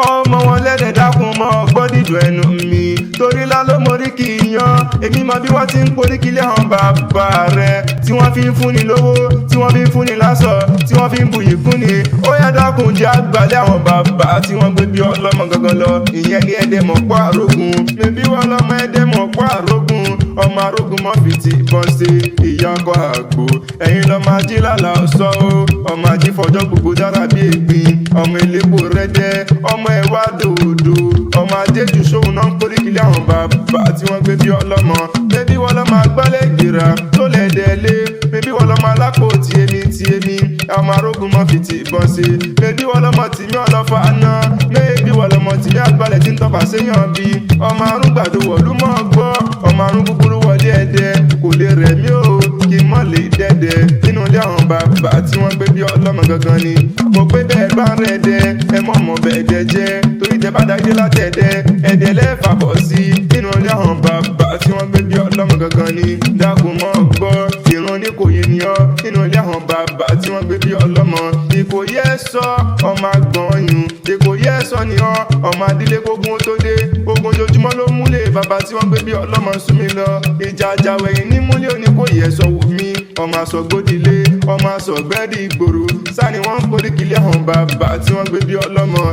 Ọmọ wọn lẹ́dẹ̀, dákun mọ́ ọgbọ́n dídùn ẹnu mi, torí lá ló mórí kì í yan. Èmi mọ bí wọ́n ti ń porí kílé àwọn bàbá rẹ̀, tí wọ́n fi ń fúnni lówó, tí wọ́n fi ń fúnni láṣọ, tí wọ́n fi ń buyì kúnni. Ó yá, dákun, jẹ́ àgbàlẹ̀ àwọn bàbá tí wọ́n gbé bí ọlọ́mọ gangan lọ. Ìyẹn ní Ẹ̀dẹ̀mọ̀pọ̀ Àrógùn. Mẹbí wọn lọ́mọ Ẹ̀dẹ̀mọ̀pọ̀ Àrógùn, ọmọ arógun mọ́ fi ti ìbọn ṣe ìyá ọkọ̀ àgbò. Ẹ̀yin lọ́mọ ají lálá ọ̀sọ́ o, ọmọ ají fọjọ́ gbogbo dára bí ègbìn, ọmọ elépo rẹ́dẹ́, ọmọ ẹ̀wá dòdò, ọmọ ajéjù sóhun náà ń kórìkìlẹ̀ àwọn bàbá tí wọ́n gbé bí ọlọ́mọ. Bébí wọn lọ́mọ agbálẹ̀ ìgbéra tó lẹ̀dẹ̀ lé. Bébí wọn lọ́mọ alápò tí èmi tí èmi, ọmọ arógun mọ́ fi ti ìbọn ṣe. Bébí wọn lọ́mọ tìmí ọlọ́fà náà. Bébí wọn lọ́mọ tìmí àgbálẹ̀ tí ń tọ́fà séyàn bí ọmọ arúgbàdo wọ̀lú mọ́ gbọ́, ọmọ arún kúkúrú wọlé ẹ̀dẹ́ kò lè rẹ̀ mí o, kí n mọ̀ lè dẹ́dẹ́ nínú ilé àwọn bàbá tí wọ́n gbé bí ọlọ́mọ gangan ni. Mo pé bẹ́ẹ̀ bá ń rẹ̀ dẹ́, ẹ mọ̀ mọ̀ bẹ́ẹ̀ dẹ́ jẹ́, torí tẹ bá dájú látẹ̀dẹ́ ẹ̀dẹ́ lẹ́fà bọ̀ sí nínú ilé àwọn bàbá tí wọ́n gbé bí ọlọ́mọ gangan ni. Dákun mọ́ gbọ́, ìran ní kò yé ni ọ́ nínú ilé àwọn bàbá tí wọ́n gbé bí ọlọ́mọ. Ìkòyí ẹ̀ sọ ọmọ àgbọ̀nyún, Ìkòyí ẹ̀ sọ ni ọ́, ọmọ adílé gbógun tó dé gbogbo ojoojúmọ́ ló múlẹ̀ bàbá tí wọ́n gbé bí ọlọ́mọ sún mi lọ. Ìjà àjàwẹ̀yìn ní múlẹ̀ Oníkòyí ẹ̀ sọ wù mí, ọmọ àsọgbódìlé, ọmọ àsọgbẹ́dì ìgboro sani wọ́n ń koríkìlẹ̀ àwọn bàbá tí wọ́n gbé bí ọlọ́mọ.